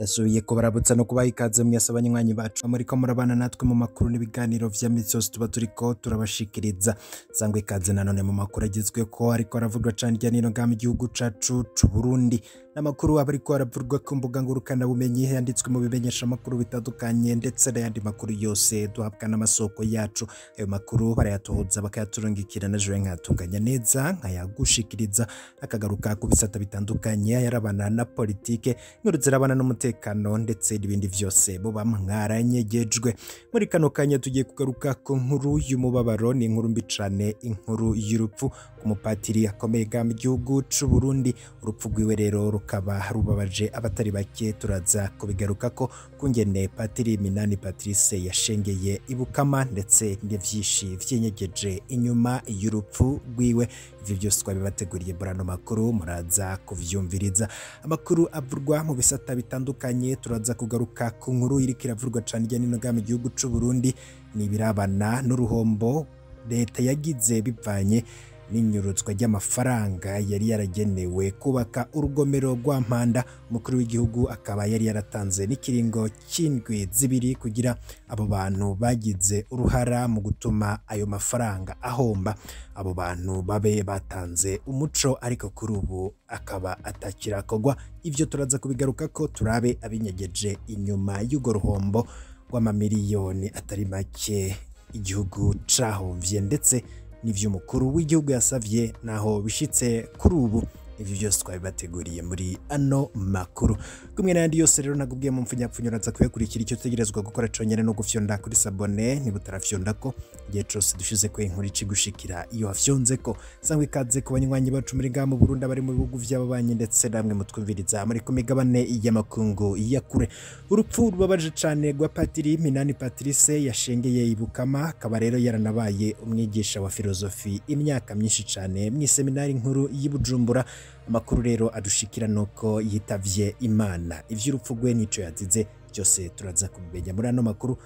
Ndasubiye kubarabutsa no kubaha ikaze mwese abanywanyi bacu muriko murabana natwe mu makuru n'ibiganiro vya misi yose tuba turiko turabashikiriza. Sangwe ikaze nanone mu makuru agezweko ariko aravugwa cane irya nino ngaha mu gihugu cacu c'Uburundi. N'amakuru aba ariko aravurwa ku mbuga ngurukanabumenyi yanditswe mu bimenyeshamakuru bitandukanye ndetse n'ayandi makuru yose duhabwa n'amasoko yacu. Ayo makuru barayatohoza bakayaturungikira na jewe nkayatunganya neza nkayagushikiriza, akagaruka ku bisata bitandukanye ayarabana na politike, inkuru zirabana n'umutekano ndetse n'ibindi vyose boba mwaranyegejwe. Muri kano kanya tugiye kugaruka ku nkuru y'umubabaro, ni inkuru mbi cane, inkuru y'urupfu ku mupatiri akomeye ga mu gihugu c'Uburundi. Urupfu rwiwe rero rukaba rubabaje abatari bake, turaza kubigarukako kungene Patiri Minani Patrice yashengeye ibukama ndetse n'ivyinshi vyinyegeje inyuma y'urupfu rwiwe. Ivyo vyose twabibateguriye muri ano makuru, muraza kuvyumviriza. Amakuru avurwa mu bisata bitandukanye, turaza kugaruka ku nkuru iriko iravurwa cane irya nino ngaha mu gihugu c'Uburundi, ni ibirabana n'uruhombo leta yagize bivanye n'inyurutswa ry'amafaranga yari yaragenewe kubaka urugomero rwa Mpanda. Umukuru w'igihugu akaba yari yaratanze n'ikiringo c'indwi zibiri kugira abo bantu bagize uruhara mu gutuma ayo mafaranga ahomba, abo bantu babe batanze umuco, ariko kuri ubu akaba atakirakorwa. Ivyo turaza kubigarukako, turabe abinyegeje inyuma y'urwo ruhombo rw'amamiliyoni atari make igihugu cahomvye, ndetse n'ivy'umukuru w'igihugu yasavye naho bishitse kuri ubu. Ivyo vyose twabibateguriye muri ano makuru kumwe n'ayandi yose. Rero nagubwiye mu mfunyapfunyo uraza kuyakurikira. Icyo utegerezwa gukora conyene no gufyonda kuri s'abonner niba utarafyondako, igihe cose dushize ko inkuru icigushikira iyo wafyonzeko. Sangwa ikaze ku banywanyi bacu muri ngaha mu Burundi, abari mu bihugu vy'ababanyi, ndetse namwe mutwumviriza muri ku migabane y'amakungu ya kure. Urupfu rubabaje cane rwa Patiri Minani Patrice yashengeye ibukama, akaba rero yaranabaye umwigisha wa filozofi imyaka myinshi cane mw'iseminari nkuru y'i Bujumbura. Amakuru rero adushikira nuko yitavye Imana. Ivy'urupfu rwe nico yazize byose turaza kubimenya muri ano makuru.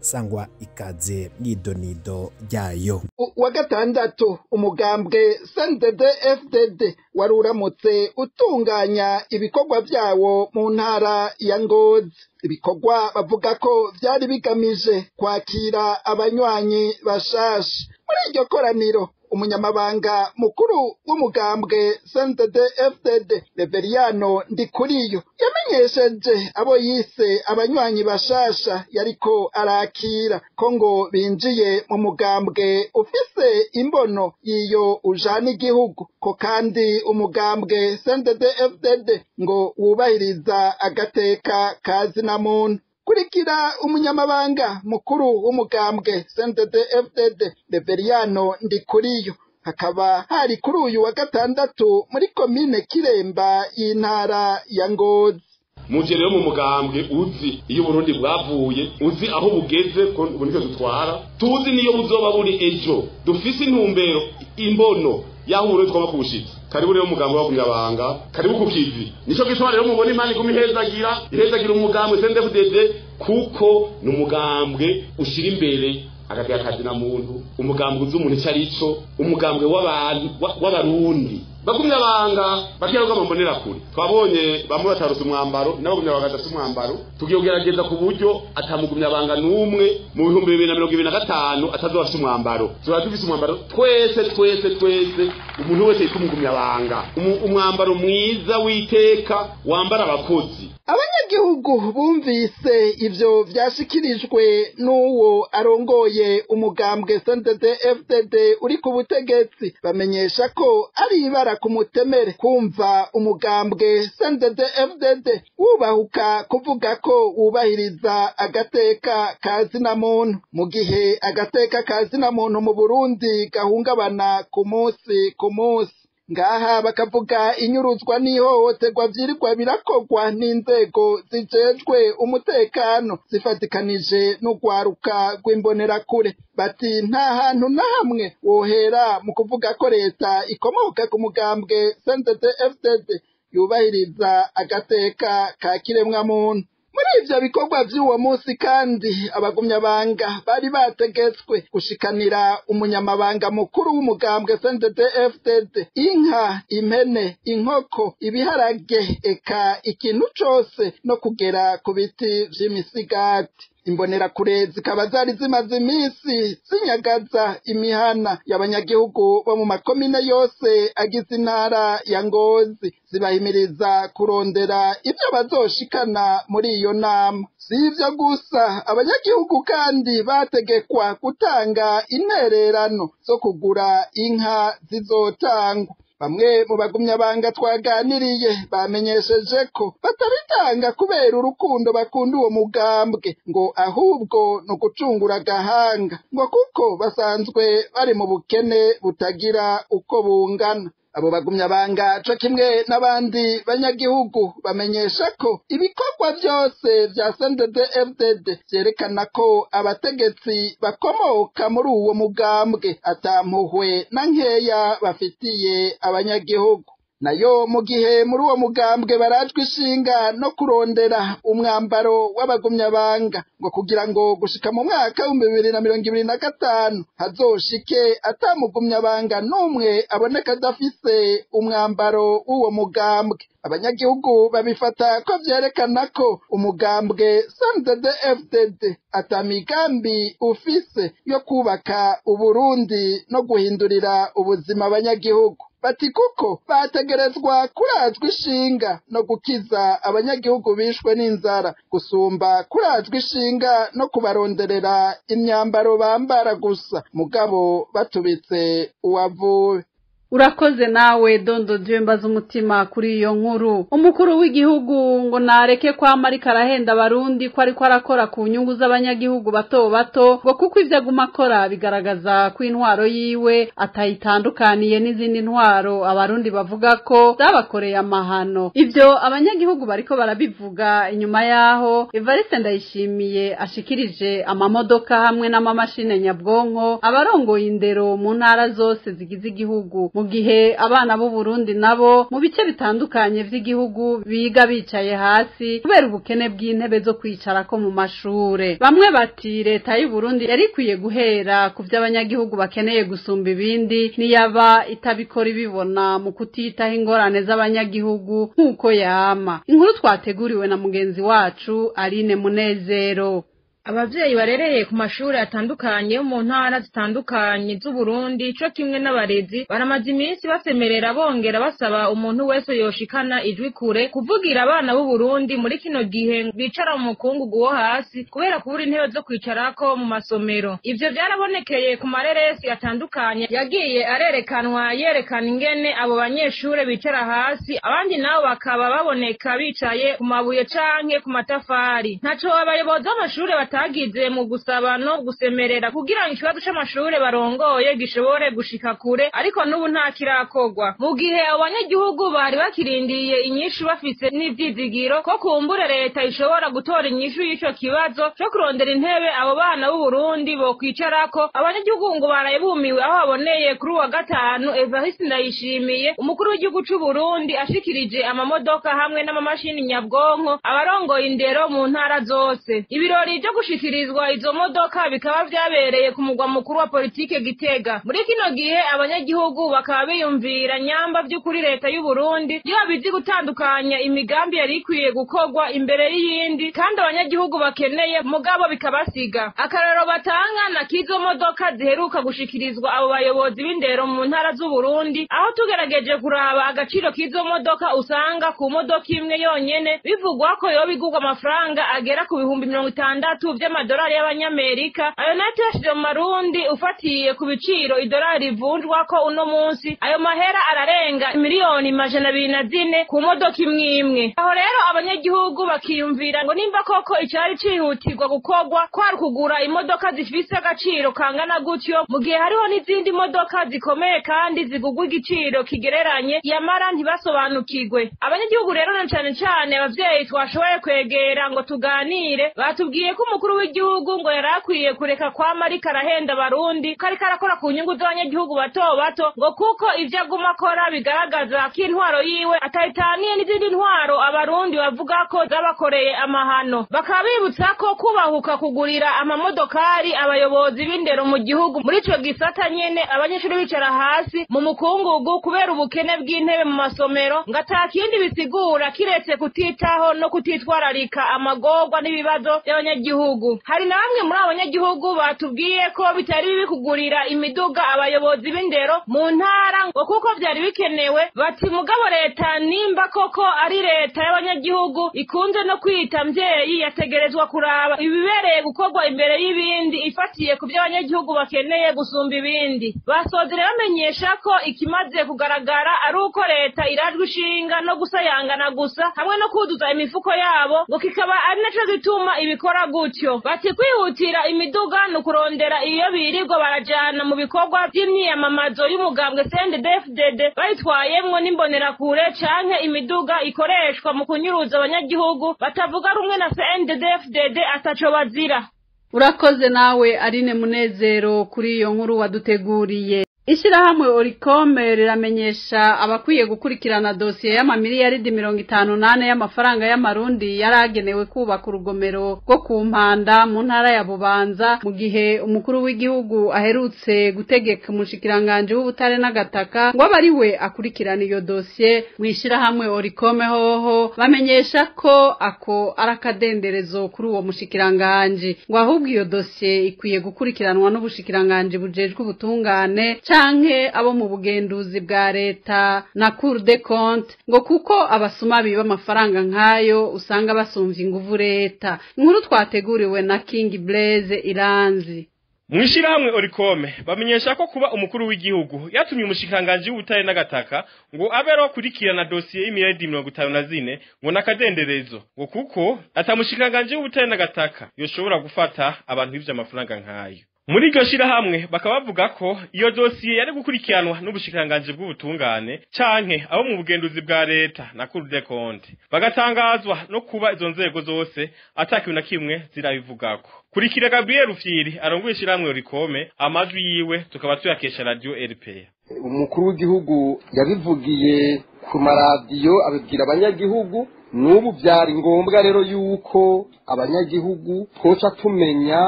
Sangwa ikaze mw'idonido ryayo. Wa gatandatu umugambwe CNDD FDD wari uramutse utunganya ibikorwa vyawo mu ntara ya Ngozi, ibikorwa bavuga ko vyari bigamije kwakira abanywanyi bashasha. Muri iryo koraniro umunyamabanga mukuru w'umugambwe CNDD FDD Reveriyano Ndikuriyo yamenyesheje abo yise abanywanyi bashasha yariko arakira ko ngo binjiye mu mugambwe ufise imbono y'iyo ujana igihugu, ko kandi umugambwe CNDD FDD ngo wubahiriza agateka ka zina muntu. Kurikira umunyamabanga mukuru w'umugambwe CNDD FDD Reveriyano Ndikuriyo, hakaba hari kuri uyu wa gatandatu muri komine Kiremba y'intara ya Ngozi. Muje rero mu mugambwe uzi iyo Burundi bwavuye, uzi aho bugeze, ko ubu nicyo dutwara, tuzi niyo buzoba buri ejo, dufise intumbero, imbono yaho Burundi twaba kubushitsa. Karibu rero umugambwe w'abagumyabanga, karibu ku kivi. Nico gituma rero mubona Imana iguma ihezagira, ihezagira umugambwe CNDD-FDD, kuko ni umugambwe ushira imbere agateka ka zina muntu, umugambwe uzi umuntu ico arico, umugambwe w'abantu w'abarundi. Bagumyabanga bakiyaruka mbonera kure. Twabonye bamwe batarutse umwambaro, n'abagumyabanga badafite umwambaro. Tugiye kugerageza ku buryo atamugumyabanga n'umwe mu 2025 atazoba afite umwambaro. Tuba dufise umwambaro twese twese twese, umuntu wese yitwa umugumyabanga, umwambaro mwiza w'iteka wambara abakozi. Abanyagihugu bumvise ivyo vyashikirijwe n'uwo arongoye umugambwe CNDD FDD uri ku butegetsi, bamenyesha ko ari ibara ku mutemere kumva umugambwe CNDD FDD wubahuka kuvuga ko wubahiriza agateka ka zina muntu, mu gihe agateka ka zina muntu mu Burundi gahungabana ku munsi ku munsi. Ngaha bakavuga inyuruzwa n'ihohoterwa vyirirwa birakorwa n'inzego zijejwe umutekano zifatikanije n'urwaruka rw'imbonerakure. Bati nta hantu na hamwe wohera mu kuvuga ko leta ikomoka ku mugambwe CNDD FDD yubahiriza agateka ka kiremwa muntu. Muri ivyo bikorwa vy'uwo munsi kandi abagumyabanga bari bategetswe gushikanira umunyamabanga mukuru w'umugambwe CNDD-FDD inka, impene, inkoko, ibiharage, eka ikintu cose no kugera ku biti vy'imisigati. Imbonerakure zikaba zari zimaze iminsi zinyagaza imihana y'abanyagihugu bo mu makomine yose agize intara ya Ngozi, zibahimiriza kurondera ivyo bazoshikana muri iyo nama. Si ivyo gusa, abanyagihugu kandi bategekwa gutanga intererano zo kugura inka zizotangwa. Bamwe mu bagumyabanga twaganiriye bamenyesheje ko batabitanga kubera urukundo bakunda uwo mugambwe, ngo ahubwo ni ugucungura agahanga, ngo kuko basanzwe bari mu bukene butagira uko bungana. Abo bagumyabanga co kimwe n'abandi banyagihugu bamenyesha ko ibikorwa vyose vya CNDD-FDD vyerekana ko abategetsi bakomoka muri uwo mugambwe atampuhwe na nkeya bafitiye abanyagihugu. Nayo mu gihe muri uwo mugambwe barajwe ishinga no kurondera umwambaro w'abagumyabanga, ngo kugira ngo gushika mu mwaka w'2025 hazoshike atamugumyabanga n'umwe aboneka adafise umwambaro w'uwo mugambwe. Abanyagihugu babifata ko vyerekana ko umugambwe CNDD-FDD atamigambi ufise yo kubaka Uburundi no guhindurira ubuzima abanyagihugu. Bati kuko bategerezwa kurazwa ishinga no gukiza abanyagihugu bishwe n'inzara gusumba kurazwa ishinga no kubaronderera imyambaro bambara gusa, mugabo batubitse uwavuwe. Urakoze nawe Dondo Dieu mbaza umutima kuri iyo nkuru. Umukuru w'igihugu ngo nareke kwama ariko arahenda abarundi ko ariko arakora ku nyungu z'abanyagihugu bato bato, ngo kuko ivyo aguma akora bigaragaza ko intwaro yiwe atayitandukaniye n'izindi ntwaro abarundi bavuga ko zabakoreye amahano. Ivyo abanyagihugu bariko barabivuga inyuma yaho Evariste Ndayishimiye ashikirije amamodoka hamwe n'amamashine nyabwonko abarongoye indero mu ntara zose zigize igihugu, mu gihe abana b'u Burundi nabo mu bice bitandukanye vy'igihugu biga bicaye hasi kubera ubukene bw'intebe zo kwicarako mu mashure. Bamwe bati leta y'u Burundi yari ikwiye guhera ku vy'abanyagihugu bakeneye gusumba ibindi, niyaba itabikora ibibona mu kutitaho ingorane z'abanyagihugu nk'uko yama. Inkuru twateguriwe na mugenzi wacu Aline Munezero. Abavyeyi barereye ku mashuri atandukanye yo mu ntara zitandukanye z'Uburundi co kimwe n'abarezi baramaze iminsi basemerera bongera basaba umuntu wese yoshikana ijwi kure kuvugira abana b'Uburundi muri kino gihe bicara mu mukungugu wo hasi kubera kubura intebe zo kwicarako mu masomero. Ivyo vyarabonekeye ku mareresi atandukanye yagiye arerekanwa yerekana ingene abo banyeshure bicara hasi, abandi nabo bakaba baboneka bicaye ku mabuye canke ku matafari. Ntaco abayobozi b'amashure batagize mu gusaba no gusemerera kugira ngo ikibazo c'amashure barongoye gishobore gushika kure, ariko n'ubu nta kirakorwa. Mu gihe abo banyagihugu bari bakirindiriye inyishu bafise n'ivyizigiro ko kumbure leta ishobora gutora inyishu y'ico kibazo co kurondera intebe abo bana b'Uburundi bokwicarako, abanyagihugu ngo baraye bumiwe aho baboneye kuri uwa gatanu Evariste Ndayishimiye umukuru w'igihugu c'Uburundi ashikirije amamodoka hamwe n'amamashini nyabwonko abarongoye indero mu ntara zose. Ibirori vyo gushikirizwa izo modoka bikaba vyabereye ku mugwa mukuru wa politike Gitega. Muri kino gihe abanyagihugu bakaba biyumvira nyamba vy'ukuri leta y'u Burundi yoba izi gutandukanya imigambi yari ikwiye gukorwa imbere y'iyindi kandi abanyagihugu bakeneye, mugabo bikabasiga. Akarorero batanga na k'izo modoka ziheruka gushikirizwa abo bayobozi b'indero mu ntara z'u Burundi, aho tugerageje kuraba agaciro k'izo modoka usanga ku modoka imwe yonyene bivugwa ko yoba igurwa amafaranga agera ku 60,000 vy'amadolari y'abanyamerika. Ayo nayo tuyashije mu marundi ufatiye ku biciro idolari rivunjwa ko uno munsi, ayo mahera ararenga 204,000,000 ku modoka imwe imwe. Aho rero abanyagihugu bakiyumvira ngo nimba koko icari cihutirwa gukorwa kwari kugura imodoka zifise agaciro kangana gutyo, mu gihe hariho n'izindi modoka zikomeye kandi zigugwa igiciro kigereranye, yamara ntibasobanukirwe. Abanyagihugu rero na cane cane abavyeyi twashoboye kwegera ngo tuganire, batubwiye ko umukuru w'igihugu ngo yari akwiye kureka kwama ariko arahenda abarundi ko ariko arakora ku nyungu z'abanyagihugu bato bato, ngo kuko ivyo aguma akora bigaragaza ko intwaro yiwe atayitaniye n'izindi ntwaro abarundi bavuga ko zabakoreye amahano. Bakaba bibutsa ko kubahuka kugurira amamodokari abayobozi b'indero mu gihugu muri ico gisata nyene abanyeshuri bicara hasi mu mukungugu kubera ubukene bw'intebe mu masomero, ngo atakindi bisigura kiretse kutitaho no kutitwararika amagorwa n'ibibazo by'abanyagihugu. Hari na bamwe muri abo banyagihugu batubwiye ko bitari bibi kugurira imiduga abayobozi b'indero mu ntara ngo kuko vyari bikenewe, bati mugabo leta nimba koko ari leta y'abanyagihugu ikunze no kwita mvyeyi yategerezwa kuraba ibibereye gukorwa imbere y'ibindi ifatiye ku vy'abanyagihugu bakeneye gusumba ibindi. Basozere bamenyesha ko ikimaze kugaragara ari uko leta irajwe ishinga no gusayangana gusa hamwe no kuduza imifuko yabo, ngo kikaba ari naco gituma ibikora gutyo. Bati kwihutira imiduga ni ukurondera iyo birirwa barajana mu bikorwa vy'imyiyamamazo y'umugambwe CNDD-FDD bayitwayemwo n'imbonerakure canke imiduga ikoreshwa mu kunyuruza abanyagihugu batavuga rumwe na CNDD-FDD ataco bazira. Urakoze nawe Aline Munezero kuri iyo nkuru waduteguriye. Ishirahamwe Oricome riramenyesha abakwiye gukurikirana dosiye y'amamiliyaridi 58 y'amafaranga y'amarundi yaragenewe kubaka urugomero rwo ku Mpanda mu ntara ya Bubanza, mu gihe umukuru w'igihugu aherutse gutegeka umushikiranganje w'ubutare n'agataka ngo abe ari we akurikirana iyo dosiye. Mu ishirahamwe Oricome hoho bamenyesha ko ako arakadenderezo kuri uwo mushikiranganje, ngo ahubwo iyo dosiye ikwiye gukurikiranwa n'ubushikiranganje bujejwe ubutungane canke abo mu bugenduzi bwa leta na Cour des comptes, ngo kuko abasuma biba amafaranga nkayo usanga basumvye inguvu leta. Inkuru twateguriwe na King Blaise Iranzi. Mwishirahamwe Oricome bamenyesha ko kuba umukuru w'igihugu yatumye umushikanganje w'ubutare n'agataka ngo abe ari kurikirana dosiye y'imiliyaridi 54 ngo nakadenderezo, ngo kuko atamushikanganje w'ubutare n'agataka yoshobora gufata abantu ivyo amafaranga nkayo. Muri iryo shirahamwe bakaba bavuga ko iyo dosiye yari gukurikiranwa n'ubushikanganje bw'ubutungane canke abo mu bugenduzi bwa leta na Cour des comptes, bagatangazwa no kuba izo nzego zose atakintu na kimwe zirabivugako. Kurikira Gabriel Rufyiri arongoye ishirahamwe Oricome, amajwi yiwe tukaba tuyakesha radio RPA. Umukuru w'igihugu yabivugiye ku maradiyo abibwira abanyagihugu. Nubu byari ngombwa rero yuko abanyagihugu twoca tumenya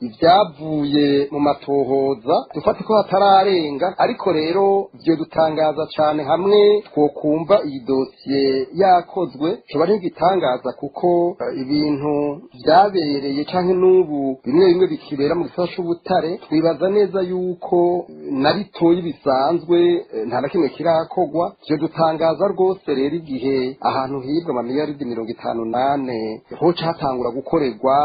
ibyavuye mu matohoza, dufate ko hatararenga, ariko rero byo dutangaza cyane hamwe twokumva iyi dosiye yakozwe coba ari igitangaza, kuko ibintu byabereye canke n'ubu bimwe bimwe bikibera mu gisata c'ubutare, twibaza neza yuko na bitoyi bisanzwe nta na kimwe kirakogwa. Byo dutangaza rwose rero igihe ahantu hibwa amamiliyaridi 58 ho catangura gukorerwa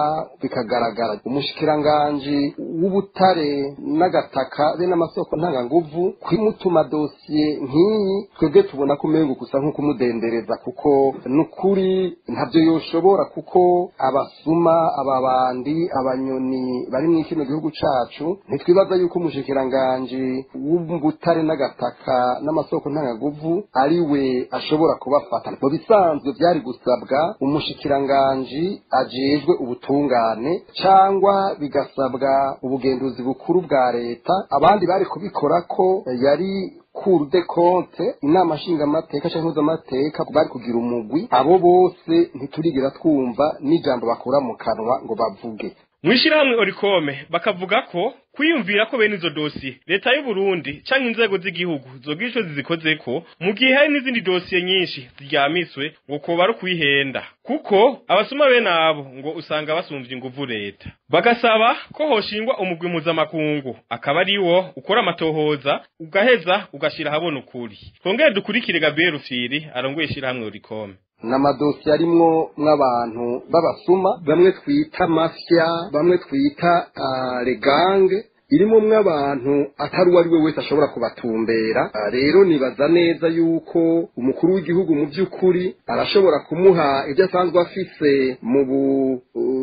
bikagaragara. Umushikiranganje w'ubutare n'agataka be n'amasoko ntanganguvu kwimutuma dosiye nk'iyi twebwe tubona ko umengo gusa nko kumudendereza, kuko nukuri ntavyo yoshobora, kuko abasuma ababandi abanyoni bari mu kino gihugu cacu ntitwibaza yuko umushikiranganje w'ubutare n'agataka n'amasoko ntanganguvu ari we ashobora kubafata. Mu bisanzwe byari gusabwa umushikiranganje ajejwe ubutungane cyangwa bigasabwa ubugenduzi bukuru bwa leta, abandi bari kubikora ko yari Cour des comptes, inama nshingamateka canke mpuzamateka bari kugira umugwi. Abo bose ntiturigira twumva n'ijambo bakura mu kanwa ngo bavuge. Mwishirahamwe Oricome bakavuga ko kwiyumvira ko bene izo dosiye leta y'u Burundi canke inzego z'igihugu zogira ico zizikozeko mu gihe hari n'izindi dosiye nyinshi ziryamiswe ngo koba ari kwihenda, kuko abasuma bene abo ngo usanga basumvye inguvu leta. Bagasaba ko hoshingwa umugwi mpuzamakungu akaba ari wo ukora amatohoza ugaheza ugashira habona ukuri. Twongere dukurikire Gabriel Rufyiri arongoye ishirahamwe Oricome. N'amadosiye arimwo n'abantu b'abasuma, bamwe twita mafia, bamwe twita regange, irimo mw'abantu atari uwo ari we wese ashobora kubatumbera. Rero nibaza neza yuko umukuru w'igihugu mu by'ukuri arashobora kumuha ibyo asanzwe afise mu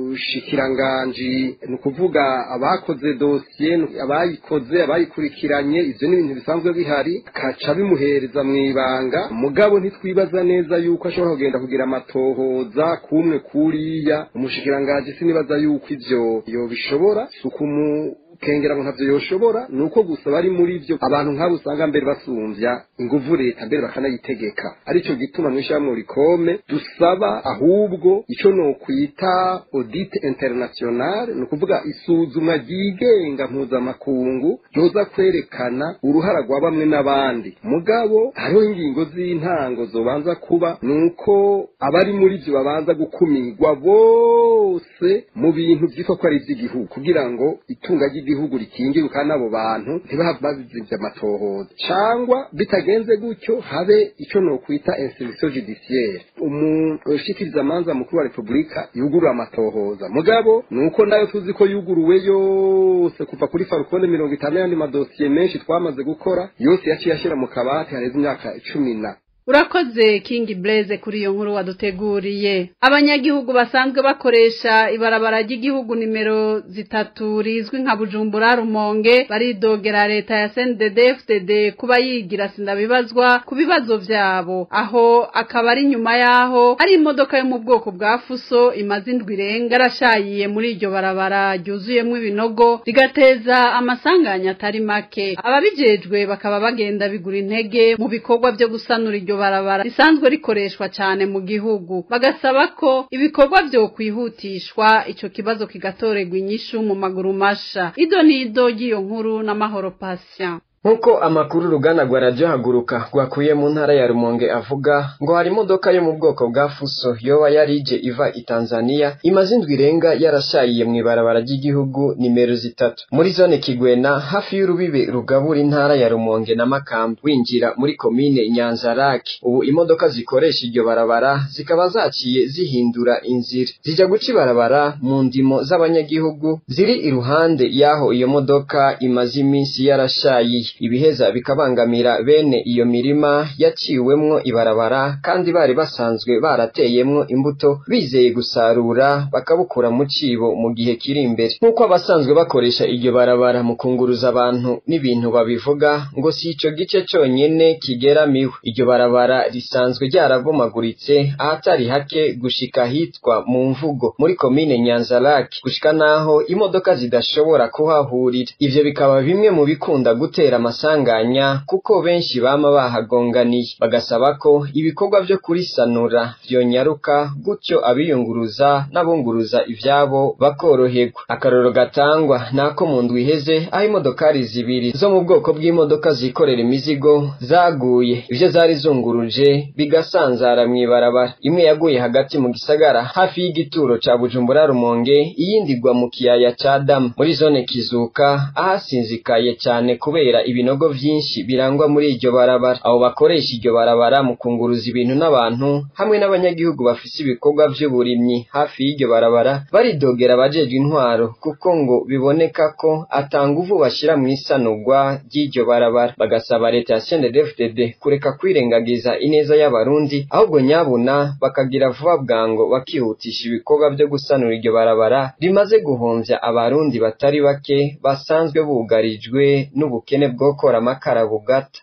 Ubushikiranganji, ni ukuvuga abakoze dosiye, abayikoze, abayikurikiranye, ivyo ni ibintu bisanzwe bihari, akaca bimuhereza mw'ibanga. Mugabo ntitwibaza neza yuko ashobora kugenda kugira amatohoza kumwe kuriya umushikiranganji, sinibaza yuko ivyo yobishobora. Sukumu kengera ngo ntavyo yoshobora, nuko gusa bari muri ivyo abantu nk'abo usanga mbere basumvya inguvu leta, mbere bakanayitegeka. Arico gituma mw'ishyirahamwe Orikome dusaba ahubwo ico nokwita audit international, ni ukuvuga isuzumwa ryigenga mpuzamakungu ryoza kwerekana uruhara rwa bamwe n'abandi. Mugabo hariho ingingo z'intango zobanza kuba, nuko abari muri ivyo babanza gukumirwa bose mu bintu vyitwa ko ari ivy'igihugu, kugira ngo itunga ry'igihugu rikingirwe, kandi abo bantu ntibahave bazivye amatohoza. Cangwa bitagenze gutyo, habe ico nokwita instruction judiciaire, umushikirizamanza mukuru wa Repubulika yugurura amatohoza. Mugabo nuko nayo tuzi ko yuguruwe yose kuva kuri Falcone 50 n'ayandi madosiye menshi twamaze gukora, yose yaciye ashira mu kabati hareze imyaka 10 na. Urakoze King Blaze kuri iyo nkuru waduteguriye. Abanyagihugu basanzwe bakoresha ibarabara ry'igihugu nimero 3 rizwi nka Bujumbura Rumonge baridogera leta ya CNDD-FDD kuba yigira sindabibazwa ku bibazo vyabo, aho akaba ari nyuma yaho ari imodoka yo mu bwoko bwa Fuso imaze indwi irenga arashayiye muri iryo barabara ryuzuyemwo ibinogo, rigateza amasanganya atari make. Ababijejwe bakaba bagenda bigura intege mu bikorwa vyo gusanura iryo barabara risanzwe rikoreshwa cyane mu gihugu, bagasaba ko ibikorwa vyo kwihutishwa, ico kibazo kigatorerwa inyishu mu maguru masha. Ido nido ry'iyo nkuru na Mahoro Patient. Nkuko amakuru uruganda rwa Radio Haguruka rwakuye mu ntara ya Rumonge avuga, ngo hari imodoka yo mu bwoko bwa Fuso yoba yarije iva i Tanzania imaze indwi irenga yarashayiye mu ibarabara ry'igihugu nimero 3 muri zone Kigwena, hafi y'urubibe rugabura intara ya Rumonge na Makamba, winjira muri komine Nyanzarake. Ubu imodoka zikoresha iryo barabara zikaba zaciye zihindura inzira, zija guca ibarabara mu ndimo z'abanyagihugu ziri iruhande y'aho iyo modoka imaze iminsi yarashayiye. Ibiheza bikabangamira bene iyo mirima yaciwemwo ibarabara, kandi bari basanzwe barateyemwo imbuto bizeye gusarura bakabukura mu cibo mu gihe kiri imbere. Nk'uko abasanzwe bakoresha iryo barabara mu kunguruza abantu n'ibintu babivuga, ngo si ico gice conyene kigeramiwe. Iryo barabara risanzwe ryarabomaguritse ahatari hake gushika hitwa mu mvugo muri komine Nyanzarake, gushika naho imodoka zidashobora kuhahurira. Ivyo bikaba bimwe mu bikunda gutera amasanganya, kuko benshi bama bahagonganiye. Bagasaba ko ibikorwa vyo kurisanura vyonyaruka, gutyo abiyunguruza n'abunguruza ivyabo bakoroherwa. Akarorero gatangwa nako mu ndwi iheze, aho imodokari 2 zo mu bwoko bw'imodoka zikorera imizigo zaguye, ivyo zari zunguruje bigasanzara mw'ibarabara. Imwe yaguye hagati mu gisagara hafi y'igituro ca Bujumbura Rumonge, iyindi igwa mu kiyaya ca Dama muri zone Kizuka, ahasinzikaye cane kubera ibinogo vyinshi birangwa muri iryo barabara. Abo bakoresha iryo barabara mu kunguruza ibintu n'abantu hamwe n'abanyagihugu bafise ibikorwa vy'uburimyi hafi y'iryo barabara baridogera abajejwe intwaro, kuko ngo biboneka ko atanguvu bashira mw'isanurwa ry'iryo barabara. Bagasaba leta ya CNDD-FDD kureka kwirengagiza ineza y'abarundi, ahubwo nyabuna bakagira vuba bwango bakihutisha ibikorwa vyo gusanura iryo barabara rimaze guhomvya abarundi batari bake basanzwe bugarijwe n'ubukene bwokora amakara bugata.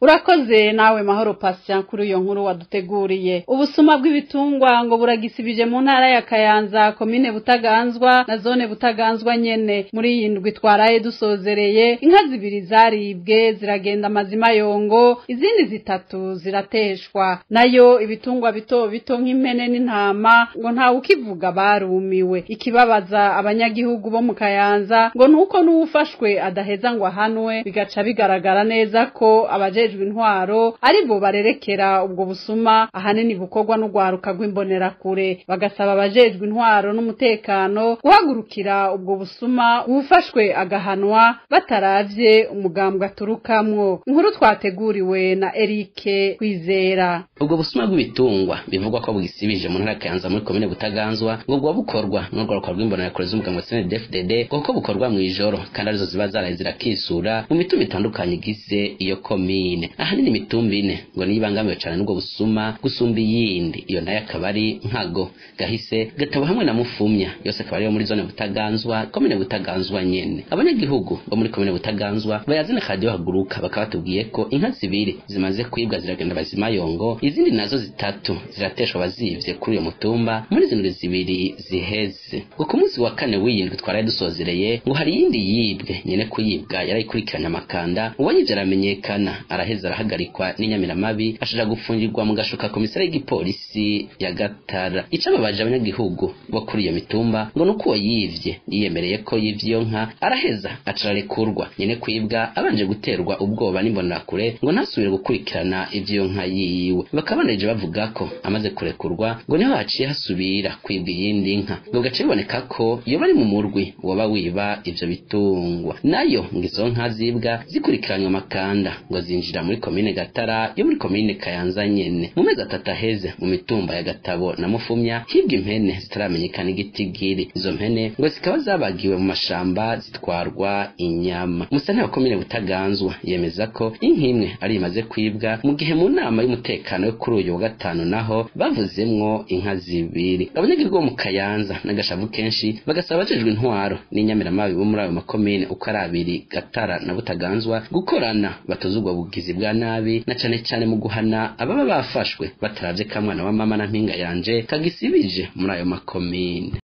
Urakoze nawe Mahoro Patient kuri iyo nkuru waduteguriye. Ubusuma bw'ibitungwa ngo buragisibije mu ntara ya Kayanza, komine Butaganzwa na zone Butaganzwa nyene. Muri iyi ndwi twaraye dusozereye, inka 2 zaribwe ziragenda amazima yongo, izindi 3 zirateshwa. Nayo ibitungwa bito bito nk'impene n'intama ngo nta ukivuga barumiwe. Ikibabaza abanyagihugu bo mu Kayanza ngo nuko n'uwufashwe adaheza ngo ahanwe, bigaca bigaragara neza ko abaje intwaro aribo barerekera ubwo busuma ahanini bukorwa n'ugwaruka rw'imbonerakure. Bagasaba abajejwe intwaro n'umutekano guhagurukira ubwo busuma, uwufashwe agahanwa bataravye umugambwe aturukamwo. Inkuru twateguriwe na Eric Kwizera. Ubwo busuma bw'ibitungwa bivugwa ko bwisibije mu ntara ya Kayanza muri komine Butaganzwa ngo bwa bukorwa n'urwaruka rw'imbonerakure z'umugambwe CNDD-FDD, kuko bukorwa mu ijoro kandi arizo ziba zaraye zirakisura mu mitumba itandukanye igize iyo komine. makomine. Ahanini imitumba ine ngo niyo ibangamiwe cane n'ubwo busuma gusumba iyindi, iyo nayo akaba ari Nkago, Gahise, Gatabo hamwe na Mufumya, yose akaba ariyo muri zone Butaganzwa, komine Butaganzwa nyene. Abanyagihugu bo muri komine Butaganzwa bayazina Radio Haguruka bakaba batubwiye ko inka zibiri zimaze kwibwa ziragenda bazimayongo, izindi nazo zitatu zirateshwa bazivye kuri uyo mutumba muri zino zibiri ziheze. Ngo ku munsi wa kane w'iyindwi twaraye dusozereye ngo hari iyindi yibwe, nyene kuyibwa yarayikurikiranye amakanda, uwayivye aramenyekana, araheza arahagarikwa n'inyamiramabi, ashira gufungirwa mu gashoka komisari y'igipolisi ya Gatara. Icababaje abanyagihugu bo kuri iyo mitumba ngo nuko uwo yivye yiyemereye ko yivye iyo nka, araheza acararekurwa, nyene kwibwa abanje guterwa ubwoba n'imbonerakure ngo ntasubire gukurikirana ivyo nka yiwe. Bakabandanije bavuga ko amaze kurekurwa ngo niho haciye hasubira kwibwa iyindi nka, ngo gace biboneka ko iyo bari mu murwi woba wiba ivyo bitungwa. Nayo ngo izo nka zibwa zikurikiranywe amakanda ngo zinjira muri komine Gatara yo muri komine Kayanza nyene. Mu mezi atatu aheze mu mitumba ya Gatabo na Mufumya hibwa impene zitaramenyekana igitigiri, izo mpene ngo zikaba zabagiwe mu mashamba zitwarwa inyama. Musanteri wa komine Butaganzwa yemeza ko inka imwe ari imaze kwibwa, mu gihe mu nama y'umutekano yo kuri uyu wa gatanu naho bavuzemwo inka zibiri. Abanyagihugu bo mu Kayanza n'agashavu kenshi bagasaba abajejwe intwaro n'inyamiramabi bo muri ayo makomine uko ari abiri, Gatara na Butaganzwa, gukorana batoza ubwo bugizi bwa nabi, na cane cane mu guhana ababa bafashwe bataravye kamwana wa mama na mpinga yanje kagisibije muri ayo makomine.